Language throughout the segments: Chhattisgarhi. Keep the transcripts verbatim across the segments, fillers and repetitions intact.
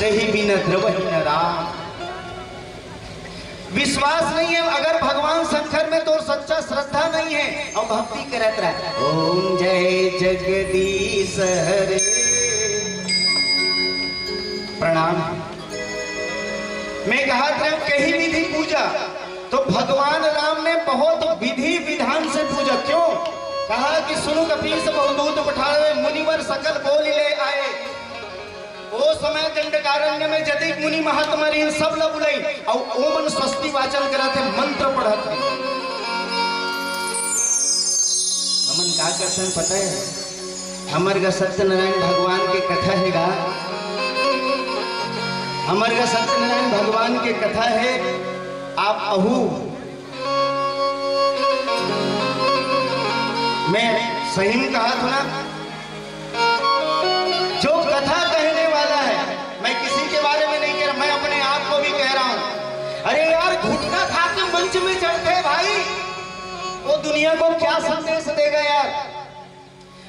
तही बिन द्रवहि न राम। विश्वास नहीं है, अगर भगवान शंकर में तोर सच्चा श्रद्धा नहीं है और भक्ति करत रह, ओम जय जगदीश हरे। प्रणाम। मैं कहा था, कहीं विधि पूजा तो भगवान राम ने बहुत विधि विधान से पूजा। क्यों? कहा कि सुनु कपीस बहुदूत पठावे, मुनिवर सकल बोलि ले आए। ओ समय दंडकारण्य में जतिक मुनि महात्मा रहिन, सब ला बुलाइन, अउ ओमन स्वस्ति वाचन करत हे, मंत्र पढ़त हे। हमन का करथन पता है? हमर गा सत्यनारायण भगवान के कथा हे गा, हमर गा सत्यनारायण भगवान के कथा हे। आप अहू, मैं सही में कहा था ना, जो कथा कहने वाला है, मैं किसी के बारे में नहीं कह रहा, मैं अपने आप को भी कह रहा हूं। अरे यार, गुटखा खा के मंच में चढ़ते भाई, वो दुनिया को क्या संदेश देगा यार?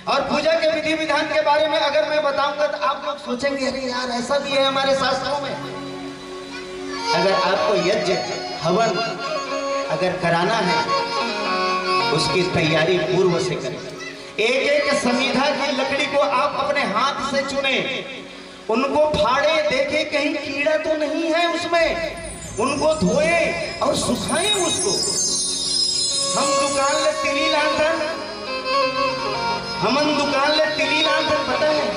और पूजा के विधि विधान के बारे में अगर मैं बताऊंगा तो आप लोग सोचेंगे, अरे यार, ऐसा भी है हमारे शास्त्रों में। अगर आपको यज्ञ हवन अगर कराना है, उसकी तैयारी पूर्व से करें। एक एक समिधा की लकड़ी को आप अपने हाथ से चुने, उनको फाड़े, देखे कहीं कीड़ा तो नहीं है उसमें, उनको धोए और सुखाए उसको। हम दुकान ले तिली लानथन, हमन दुकान ले तिली लानथन, पता है?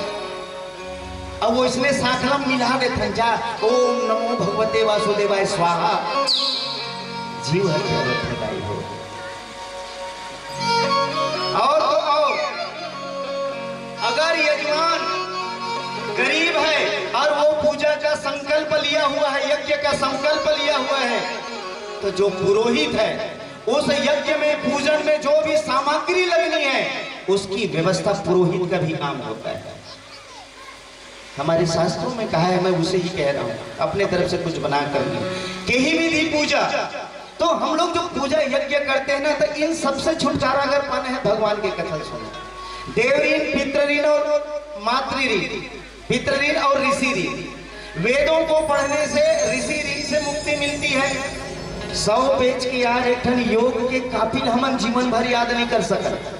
अब वो इसने साथ में मिला देथन जा, ओम नमो भगवते वासुदेवाय स्वाहा। जीव हत्या हो। और तो और, अगर यजमान गरीब है और वो पूजा का संकल्प लिया हुआ है, यज्ञ का संकल्प लिया हुआ है, तो जो पुरोहित है, उस यज्ञ में, पूजन में जो भी सामग्री लगनी है, उसकी व्यवस्था पुरोहित का भी काम होता है। हमारे शास्त्रों में कहा है, मैं उसे ही कह रहा हूं, अपने तरफ से कुछ बना कर नहीं। कहीं भी थी पूजा, तो हम लोग जो पूजा यज्ञ करते हैं ना, तो इन सबसे छुटकारा अगर पाना है, भगवान की कथा सुनो। देव ऋण, पितृ ऋण और मातृ ऋण, पितृ ऋण और ऋषि ऋण। वेदों को पढ़ने से ऋषि ऋण से मुक्ति मिलती है। सौ पेज के यार एक ठन योग के काफिल हमन जीवन भर याद नहीं कर सकत।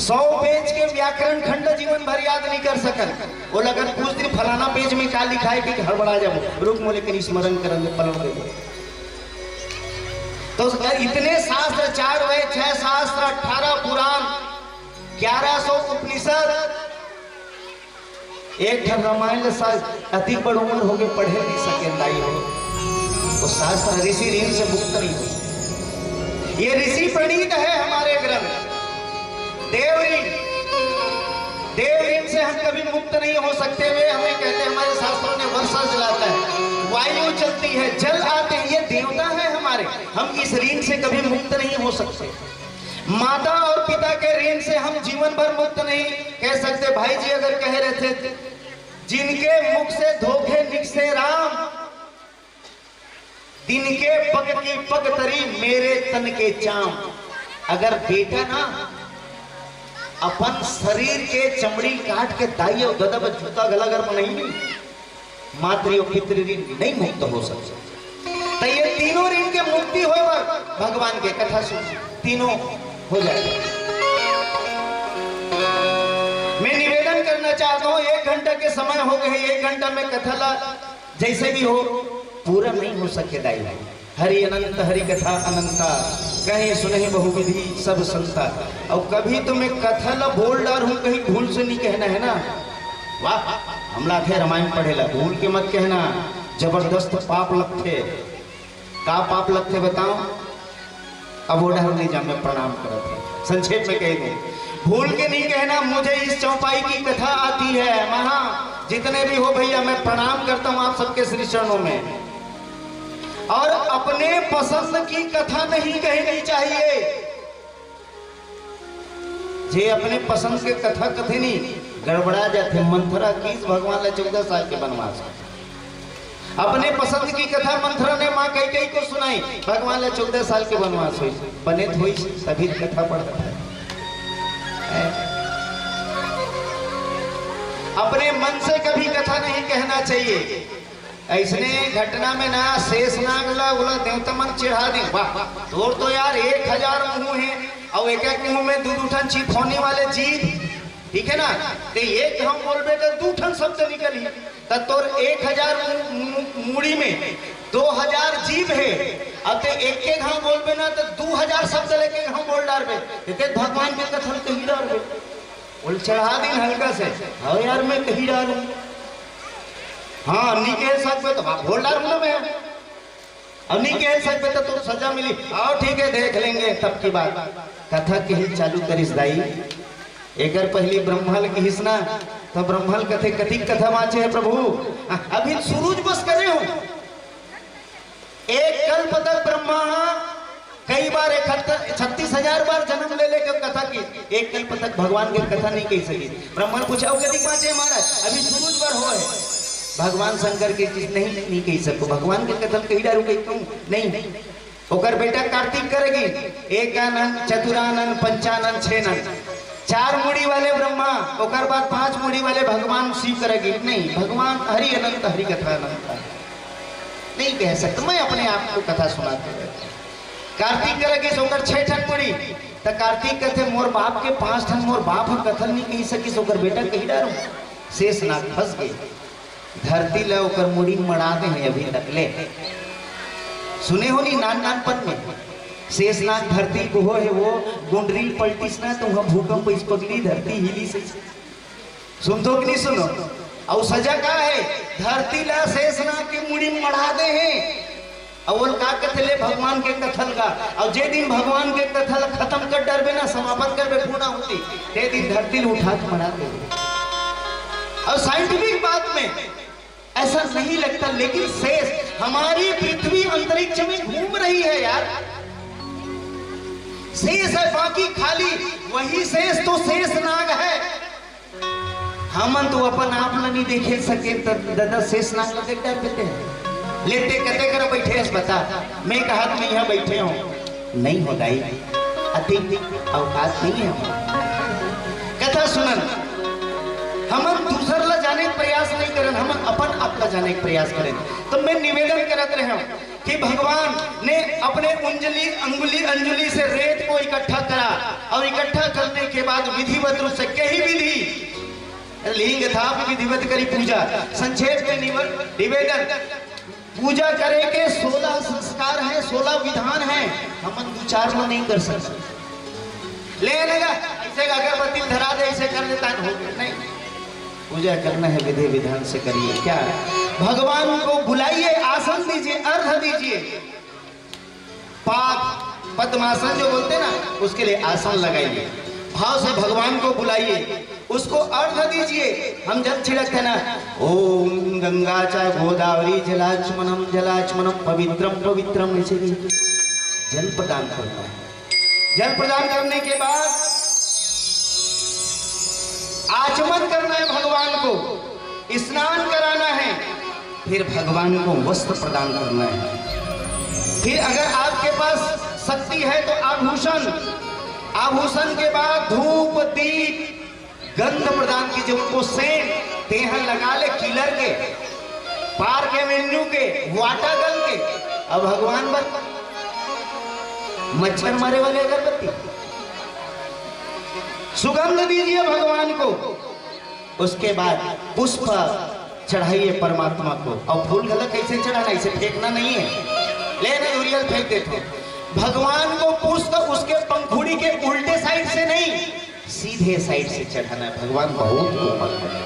सौ पेज के व्याकरण खंड जीवन भर याद नहीं कर सकन। वो लगन पूछ दिन, फलाना पेज में क्या लिखा है, कि हड़बड़ा जाबो, रुक मो, लेकिन स्मरण करन दे, पलट दे। तो इतने शास्त्र, चार वेद, छह शास्त्र, अठारह पुराण, ग्यारह सौ उपनिषद, एक ठन रामायण ले सा-, अति बड़ उम्र हो गए, पढ़े नहीं सके दाई हो। वो शास्त्र ऋषि ऋण से मुक्त नहीं हो सके। ये ऋषि प्रणीत है हमारे ग्रंथ। देव ऋण, देव ऋण से हम कभी मुक्त नहीं हो सकते। वे हमें कहते हैं, हमारे शास्त्रों ने वर्षा जलाता है, वायु चलती है, जल आते हैं, ये देवता है हमारे, हम इस ऋण से कभी मुक्त नहीं हो सकते। माता और पिता के ऋण से हम जीवन भर मुक्त नहीं कह सकते। भाई जी अगर कह रहे थे, जिनके मुख से धोखे निकसे राम, दिन के पग की पग तरी मेरे तन के चाम। अगर बेटा ना अपन शरीर के चमड़ी काट के दाई और ददा पर जूता गला कर बनाई नहीं, मातृ और पितृ ऋण नहीं मुक्त हो सकते। तो ये तीनों ऋण के मुक्ति होए बर भगवान के कथा सुन, तीनों हो जाएगा। मैं निवेदन करना चाहता हूँ, एक घंटा के समय हो गए, एक घंटा में कथा ला जैसे भी हो पूरा नहीं हो सके दाई भाई। हरि अनंत हरि कथा अनंता, कहे सुनहि बहुविधि सब संता। और कभी तो मैं कथा ला बोल डार हूँ, कहीं भूल से नहीं कहना है ना। वाह, हमला थे रामायण पढ़ेला, भूल के मत कहना, जबरदस्त पाप लगथे। का पाप लगथे बताओ? अब वो डहर नहीं जा, मैं प्रणाम करत हूँ, संक्षेप में कह दूँ, भूल के नहीं कहना, मुझे इस चौपाई की कथा आती है। महा जितने भी हो भैया, मैं प्रणाम करता हूँ आप सबके श्री चरणों में। और अपने पसंद की कथा नहीं कहनी चाहिए। जे अपने पसंद के कथा कथे नहीं, गड़बड़ा जाथे। मंथरा कीस भगवान ला चौदह साल के वनवास। अपने पसंद की कथा मंथरा ने माँ कैकेयी को सुनाई, भगवान ला चौदह साल के वनवास हुई, बने तो हुई, तभी कथा पढ़ता है। हैं? अपने मन से कभी कथा नहीं कहना चाहिए। ऐसने घटना में ना शेषनाग ला ओला देवता मन चढ़ा दे। वाह, तोर तो यार एक हजार मुंह है, और एक एक मुंह में दू दू ठन चिपौनी वाले जीभ, ठीक है ना? ते एक घांव बोलबे तो दू ठन शब्द निकलही, त तोर एक हजार मु-, मु-, मुड़ी में दो हजार जीभ है, अब ते एक एक घांव बोलबे ना तो दू हजार शब्द लेके घांव बोल डारबे, ते भगवान के कथन कही डारबे। बोल चढ़ा दिन हल्का से, हाँ यार मैं कही डारूं। हाँ, नहीं कह सकबे तो बाप बोल डारूं ना मैं। अब नहीं कह सकबे तो तोर सजा मिली। आओ ठीक है, देख लेंगे तब की बात। कथा कही चालू करिस दाई। एकर पहली ब्रह्मा ल किहिस ना, तो ब्रह्मा ल कथे, "कतिक कथा बांचे हे प्रभु?" अभी शुरू बस करे हो। एक कल्प तक ब्रह्मा ह कई बार इकहत्तर, छत्तीस हजार बार जन्म ले लेके कथा की, एक कल्प तक भगवान के कथा नहीं कही सकी। ब्रह्मा ने पूछा, "अउ कतिक बांचे हे महाराज?" अभी शुरू बर हो है। भगवान शंकर के चीज नहीं, नहीं कही सको। भगवान के कथा कही डारू कही कहूँ? नहीं। ओकर बेटा कार्तिक करगी, एकानन, चतुरानन, पंचानन, छेनन, चार मुड़ी वाले ब्रह्मा, ओकर बाद पांच मुड़ी वाले भगवान शिव करगी। नहीं, भगवान हरि अनंत, हरि कथा अनंत। नहीं कह सकता, मैं अपने आप को कथा सुनाते रहता हूँ। कार्तिक करगी से ओकर छह ठन मुड़ी, त कार्तिक कहते, "मोर बाप के पांच ठन, मोर बाप ह कथा नहीं कही सकिस, ओकर बेटा कही डारूं।" शेषनाग फंस गए। धरती ल ओकर मुड़ी मड़ा दे हे अभी तक ले। सुने हो नी नान नानपन में, शेषनाग धरती को हो है, वो गुंडरी पलटिस ना तो वहां भूकंप इस पगली धरती हिली से। सुन तो कि नहीं सुनो? और सजा का है? धरती ला शेषनाग के मुड़ी मड़ा दे हे। अउ ओला का कथे ले भगवान के कथा ल गा। अउ जे दिन भगवान के कथा ल खतम कर डरबे ना, समापन करबे, पूर्णाहुति, ते दिन धरती ल उठा के मड़ा देबे। अउ साइंटिफिक बात में ऐसा नहीं लगता, लेकिन शेष हमारी पृथ्वी अंतरिक्ष में घूम रही है यार। शेष है बाकी खाली, वही शेष तो शेष नाग है। हमन तो अपन आप ल नहीं देखे सके, त ददा शेष नाग ल देख डर देते हैं। लेते कते कर बैठे हस बता, मैं कहा मैं यहाँ बैठे हूँ, नहीं हो दाई, अति औकात नहीं है। कथा सुनन, हमन दूसर ला जाने के प्रयास नहीं करन, हमन अपन आप ला जाने के प्रयास करें। तो मैं निवेदन करत रहे हूँ कि भगवान ने अपने उंजली, अंगुली, अंजुली से रेत को इकट्ठा करा और इकट्ठा करने के बाद विधिवत रूप से कही विधि, लिंग थाप विधिवत करी पूजा, संक्षेप में निव-, निवेदन, पूजा करे के सोलह संस्कार है, सोलह विधान है, हमन दू चार ला नहीं कर सकते। ले लगा, ऐसे अगरबत्ती धरा दे, ऐसे कर देता है, हो गया। नहीं, पूजा करना है, विधि विधान से करिए। क्या? भगवान को बुलाइए, आसन दीजिए, अर्घ दीजिए, पाद पद्मासन जो बोलते हैं ना, उसके लिए आसन लगाइए, भाव से भगवान को बुलाइए, उसको अर्घ दीजिए। हम जल छिड़कते हैं ना, "ओम गंगा च गोदावरी जलाचमनम जलाचमनम पवित्रम पवित्रम", ऐसे भी जल प्रदान करना है। जल प्रदान करने के बाद आचमन करना है भगवान को, स्नान कराना है, फिर भगवान को वस्त्र प्रदान करना है। फिर अगर आपके पास शक्ति है तो आभूषण, आभूषण के बाद धूप, दीप, गंध प्रदान कीजिए, उनको सेंट, तेहा लगा ले किलर के, पार्क एवेन्यू के, वाटागन के। अब भगवान बर मच्छर मारे वाले अगरबत्ती, सुगंध दीजिए भगवान को। उसके बाद पुष्प चढ़ाइए परमात्मा को। और फूल गलत कैसे चढ़ाना, इसे फेंकना नहीं है, लेने उरियल फेंक देते हैं। भगवान को पुष्प उसके पंखुड़ी के उल्टे साइड से नहीं, सीधे साइड से चढ़ाना है। भगवान बहुत कोमल है।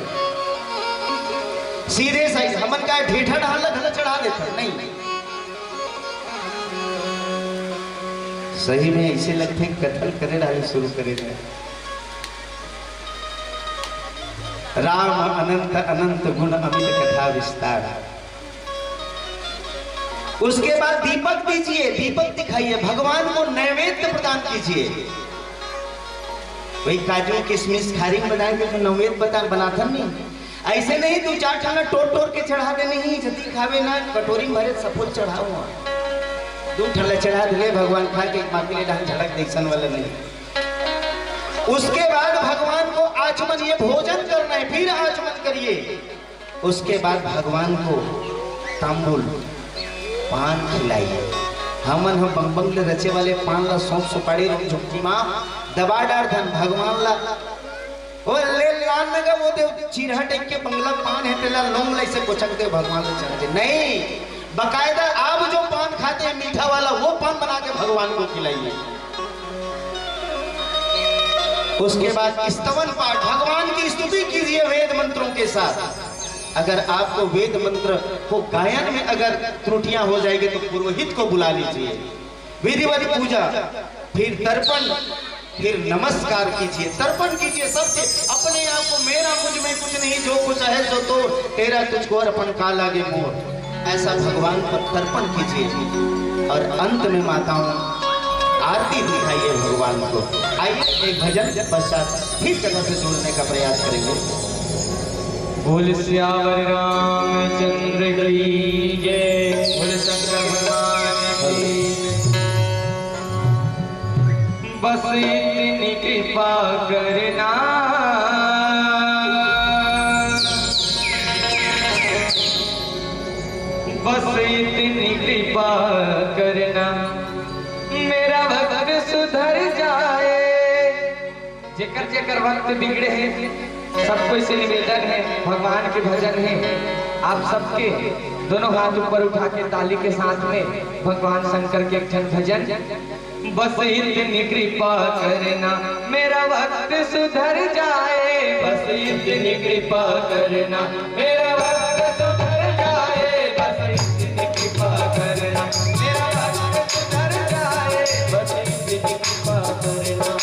सीधे साइड, हमन का ढेठा ढाल ढल चढ़ा देते हैं, नहीं। सही में ऐसे लगते हैं, कथल करे डाले शुरू करे थे। राम अनंत अनंत गुण अमित कथा विस्तार। उसके बाद दीपक दीजिए, दीपक दिखाइए, भगवान को नैवेद्य प्रदान कीजिए। वही काजू, किशमिश, खारी में बनाएंगे तो नैवेद्य बता-, बनाथन नहीं। ऐसे नहीं, तू चार ठाना टोर टोर के चढ़ा दे, नहीं, जदी खावे ना, कटोरी में भरे सफोल चढ़ाओ। दू ठन ला चढ़ा दे, ले भगवान खा के, बाकी ले डाल झड़क दे, ऐसन वाला नहीं। उसके बाद भगवान को आचमन, ये भोजन करना है, फिर आचमन करिए। उसके बाद भगवान को तांबुल, पान खिलाइए। हमन ह बंग बंग ले रचे वाले पान ला सौंफ सुपारी रूम झुमकी मा दबा डारथन। भगवान ला ओ ले लान में का वो दे चिरहा टाइप के बंगला पान हे, तेला लोंग ला इसे कोचक दे, भगवान ला चढ़ा दे। नहीं, बकायदा आप जो पान खाते हैं मीठा वाला, वो पान बना के भगवान को खिलाइए। उसके बाद स्तवन पाठ, भगवान की स्तुति कीजिए वेद मंत्रों के साथ। अगर आपको वेद मंत्र को गायन में अगर त्रुटियां हो जाएगी तो पुरोहित को बुला लीजिए। विधिवत पूजा, फिर तर्पण, फिर नमस्कार कीजिए, तर्पण कीजिए सबसे। अपने आप को, मेरा मुझ में कुछ नहीं, जो कुछ है सो तो तेरा तुझको अर्पण, का लागे मोर, ऐसा भगवान को तर्पण कीजिए। और अंत में माताओं, आरती दिखाइए भगवान को। आइए, एक भजन पश्चात फिर कथा से जोड़ने का प्रयास करेंगे। बोल सियावर रामचंद्र की जय, बोल शंकर भगवान की। बस इतनी कृपा करना, बस इतनी कृपा करना, मेरा वक्त सुधर जाए। जेकर जेकर वक्त बिगड़े हे, सब कोई से निवेदन हे, भगवान के भजन हे, आप सबके दोनों हाथ ऊपर उठा के ताली के साथ में भगवान शंकर के एक ठन भजन। बस इतनी कृपा करना, मेरा वक्त सुधर जाए, बस इतनी कृपा करना, मेरा वक्त सुधर जाए, बस इतनी कृपा करना, मेरा वक्त सुधर जाए, बस इतनी कृपा करना।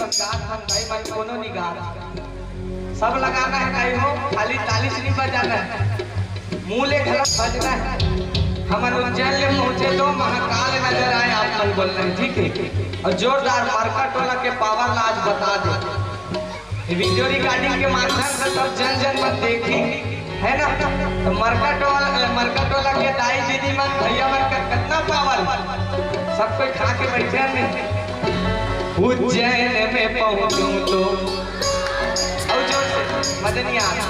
गात हम दाई मन कोनो नहीं गात। सब लगाना है दाई हो, खाली ताली से नहीं बजाना है, मुंह ले गलत बजना है। हमन उज्जैन ले पहुंचे तो महाकाल नजर आए, आप मन बोलना है, ठीक है? और जोरदार मरका टोला के पावर ला आज बता दे। ये वीडियो रिकॉर्डिंग के माध्यम से सब जन जन मन देखी, है ना? तो मरका टोला, मरका टोला के दाई दीदी मन, भैया मन का कितना पावर, सब कोई खा के बैठे हैं। उज्जैन में पहुंचूं तो, और जोर से, मजा नहीं आ रहा,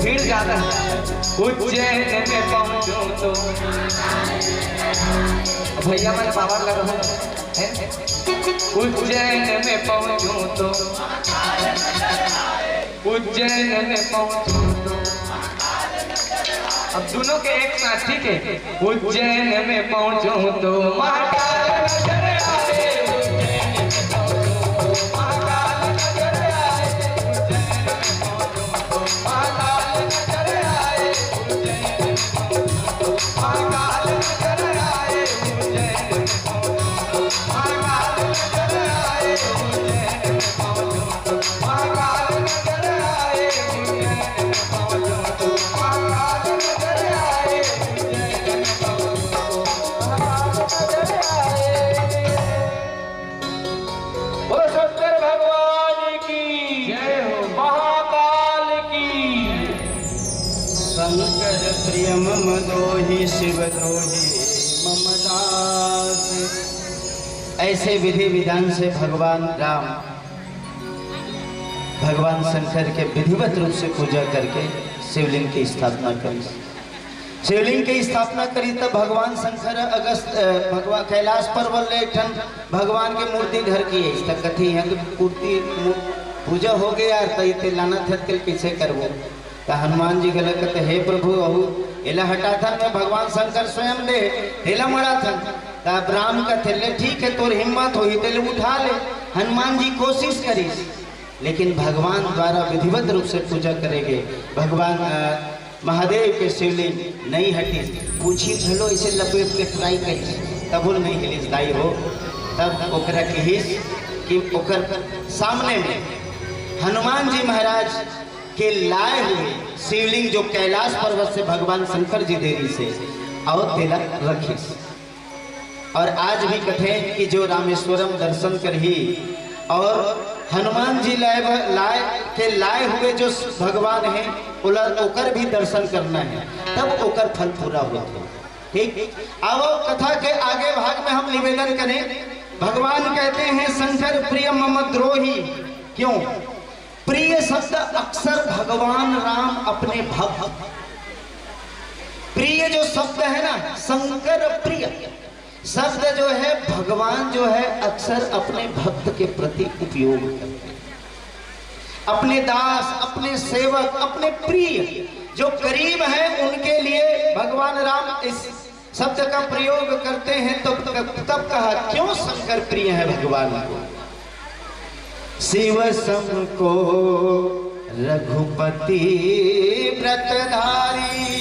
भीड़ ज्यादा है। उज्जैन में पहुंचूं तो, भैया मन पावर लगा है। उज्जैन में पहुंचूं तो, उज्जैन में पहुंचूं तो, अब दोनों के एक साथ, ठीक है? उज्जैन में पहुंचूं तो महाकाल नजर आए, उज्जैन में पहुंचूं तो महाकाल नजर आए, उज्जैन में पहुंचूं तो महाकाल नजर आए, उज्जैन में पहुंचूं तो महाकाल नजर आए, उज्जैन में पहुंचूं तो महाकाल नजर आए, उज्जैन में पहुंचूं तो महाकाल नजर आए, उज्जैन में पहुंचूं तो महाकाल नजर आए, उज्जैन में पहुंचूं तो महाकाल नजर आए। बोलो शंकर भगवान की जय हो। महाकाल की। शंकर प्रिय मम दोही, शिव दोही मम दास। ऐसे विधि विधान से भगवान राम, भगवान शंकर के विधिवत रूप से पूजा करके शिवलिंग की स्थापना करी। शिवलिंग के स्थापना करी, तब भगवान शंकर अगस्त, अ, भगवान कैलाश पर्वत ले एक ठन भगवान के मूर्ति धर के, इस तक कथी है कि मूर्ति मू-, पूजा हो गया, त इते लाना थत के कैसे करबो? त हनुमान जी घला कहते, "हे प्रभु, अहू एला हटाथन में, भगवान शंकर स्वयं दे, एला मड़ाथन।" त अब राम कहते, "ले ठीक है, तोर हिम्मत होही, तेले उठा ले।" हनुमान जी कोशिश करिस, लेकिन भगवान द्वारा विधिवत रूप से पूजा करेगे। भगवान, अ, महादेव के शिवलिंग नहीं हटिस। पूछी घलो इसे लपेट के ट्राई करिस, तबो नहीं हिलिस दाई हो। तब ओकरा कहिस कि ओकर सामने में हनुमान जी महाराज के लाए हुए शिवलिंग, जो कैलाश पर्वत से भगवान शंकर जी दे रिहिसे, और तेला रखिस। और आज भी कथे कि जो रामेश्वरम दर्शन करही और हनुमान जी लाए ब-, लाए के लाए हुए जो भगवान हैं, ओला, ओकर भी दर्शन करना है, तब ओकर फल पूरा होथे। ठीक, अब कथा के आगे भाग में हम निवेदन करें। भगवान कहते हैं, "शंकर प्रिय मम द्रोही।" क्यों? प्रिय शब्द अक्सर भगवान राम अपने भक्त, प्रिय जो शब्द है ना, शंकर प्रिय शब्द जो है, भगवान जो है, अक्सर अपने भक्त के प्रति उपयोग करते हैं। अपने दास, अपने सेवक, अपने प्रिय जो करीब हैं, उनके लिए भगवान राम इस शब्द का प्रयोग करते हैं। तो तब, तब कहा, "क्यों शंकर प्रिय है भगवान को?" शिव सम को रघुपति व्रतधारी,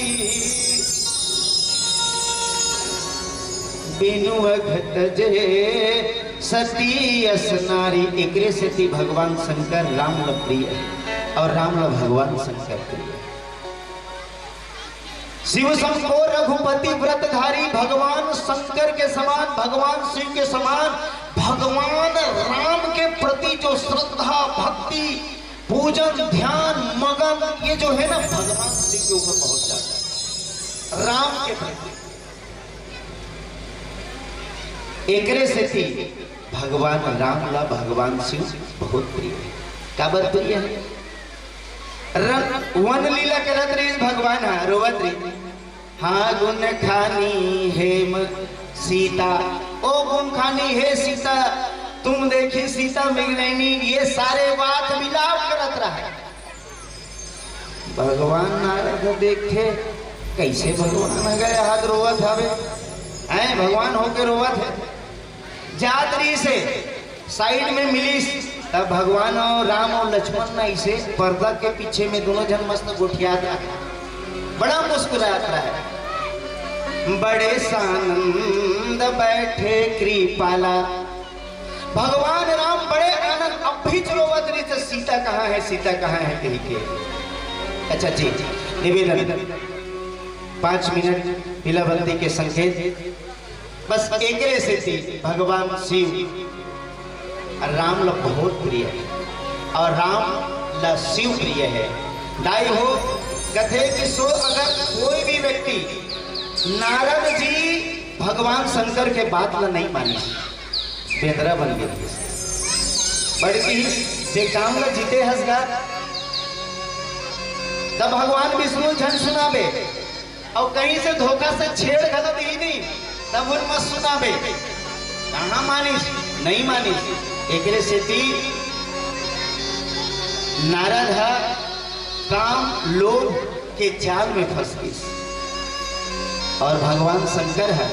बिनु अघ तजे सती अस नारी। एकरे सेती भगवान शंकर राम ल प्रिय है और राम ल भगवान शंकर प्रिय है। शिव शंभो रघुपति व्रतधारी, भगवान शंकर के समान, भगवान शिव के समान, भगवान राम के प्रति जो श्रद्धा, भक्ति, पूजन, ध्यान, मगन, ये जो है ना, भगवान शिव के ऊपर बहुत ज्यादा है, राम के प्रति। एकरे सेती भगवान राम ला भगवान शिव बहुत प्रिय है। काबर प्रिय है? रन-, वन लीला करत रहिस भगवान ह, रोवत रहिस, "हाँ गुण खानी हेम सीता, ओ गुण खानी हे सीता, तुम देखी सीता मृगनयनी।" ये सारे बात विलाप करत रहे। भगवान नारद देखथे, "कैसे भगवान ह गए हाथ रोवत हवे?" हैं, भगवान होके रोवत है। जात रहिसे, साइड में मिलिस, तब भगवान और राम और लक्ष्मण ना इसे पर्दा के पीछे में दोनों झन मस्त गोठियात रहे, बड़ा मुस्कुरात रहे। बड़े सानंद बैठे कृपाला, भगवान राम बड़े आनंद अब भी रोवत रहिस, "सीता कहाँ है, सीता कहाँ है?" कहि के। अच्छा जी, निवेदन, पाँच मिनट पीला बत्ती के संकेत। बस एकरे सेती भगवान शिव राम ला बहुत प्रिय है और राम ला शिव प्रिय है। दाई हो, कथे कि सो अगर कोई भी व्यक्ति, नारद जी भगवान शंकर के बात ला नहीं मानिस, बेंदरा बन गे। बड़की, जे काम ला जीते हस गा, तब भगवान विष्णु झन सुनाबे, अउ कहीं से धोखा से छेड़ घलो दिही नहीं, तब उन मत सुनाबे। कहाँ मानिस, नहीं मानिस। एकरे सेती नारद ह काम लोभ के जाल में फंस गिस। और भगवान शंकर ह,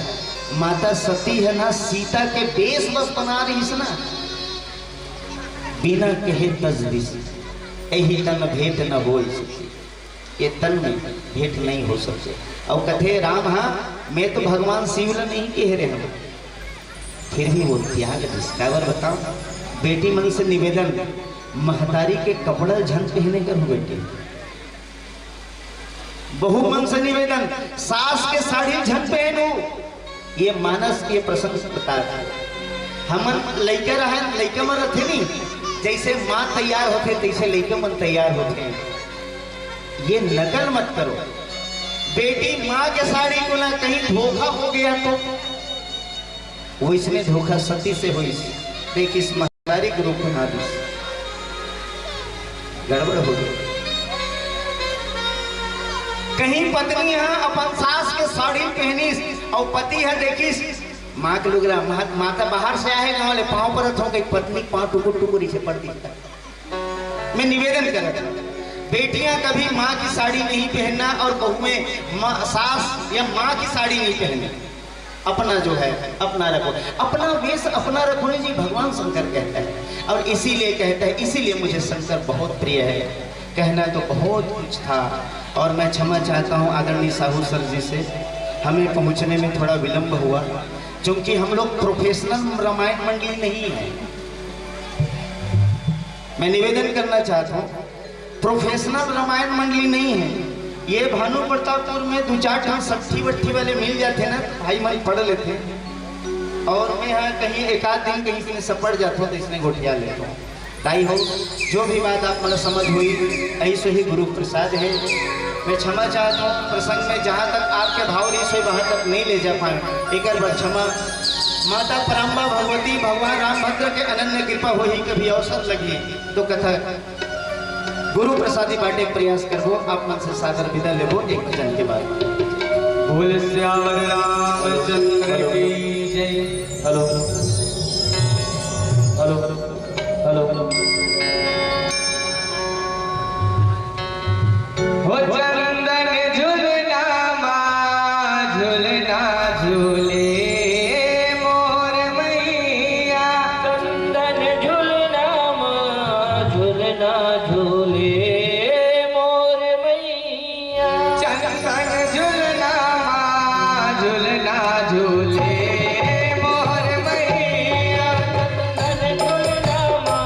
माता सती ह ना, सीता के बेस बस बना रहिस ना, बिना कहे तज दिस, "एहि तन भेंट न होय सके।" ये तन में भेंट नहीं हो सके। अउ कथे राम, हाँ, मैं तो भगवान शिव ला नहीं कह रहे हूँ, फिर भी वो त्याग दिस। काबर बताओ, बेटी मन से निवेदन, महतारी के कपड़ा झन पहने कर हो बेटी। बहू मन से निवेदन, सास के साड़ी झन पहनू। ये मानस के प्रसंग बता, हमन लइका रहन, लइका मन रथे नी, जैसे माँ तैयार होथे, तैसे लइका मन तैयार होथे। ये नकल मत करो। बेटी माँ के साड़ी को ना, कहीं धोखा हो गया तो वइसने धोखा सती से होइस। देखिस महतारी के रूप में आ दिस। गड़बड़ हो गई। कहीं पत्नी ह अपन सास के साड़ी पहनिस अउ पति ह देखिस माँ के लुगरा, मा-, माता बाहर से आहे गाँव ले, पाँव परत हो गई, पत्नी पाँव टुकुर टुकुर इसे पड़ दिखता। मैं निवेदन करत हूँ, बेटियां कभी माँ की साड़ी नहीं पहनना और बहुएं माँ, सास या माँ की साड़ी नहीं पहनना। अपना जो है, अपना रखो, अपना वेश अपना रखो जी, भगवान शंकर कहता है। और इसीलिए कहता है, इसीलिए मुझे शंकर बहुत प्रिय है। कहना तो बहुत कुछ था और मैं क्षमा चाहता हूँ आदरणीय साहू सर जी से, हमें पहुँचने में थोड़ा विलंब हुआ, क्योंकि हम लोग प्रोफेशनल रामायण मंडली नहीं है। मैं निवेदन करना चाहता हूँ, प्रोफेशनल रामायण मंडली नहीं है। ये भानु प्रतापपुर में दू चार ठन सट्ठी वट्ठी वाले मिल जाथे ना, भाई मन पढ़ लेथे। और मैं ह कहीं एक आध दिन कहीं से सपट जाथों तो इसने गोठिया लेथों। ताई हो, जो भी बात आप मन समझ होई, ऐसे ही गुरु प्रसाद है। मैं क्षमा चाहता हूँ, प्रसंग में जहाँ तक आपके भाव रहिस होही, वहाँ तक नहीं ले जा पाए, एकर बर क्षमा। माता पराम्बा भगवती, भगवान रामभद्र के अनन्य कृपा होही, कभी अवसर लगही तो कथा गुरु प्रसादी बांटे के प्रयास करबो, आप मन से सादर विदा लेबो एक भजन के बाद। बोल सियावर रामचंद्र की जय। Hello, hello, hello. हो चंदन झुलना मा, झुलना झूले मोर मैया। चंदन झुलना मा, झुलना झूले मोर मैया। चंदन झुलना मा, झुलना झूले मोर मैया। चंदन झुलना मा,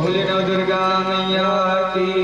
भोले नव दुर्गा मैया की।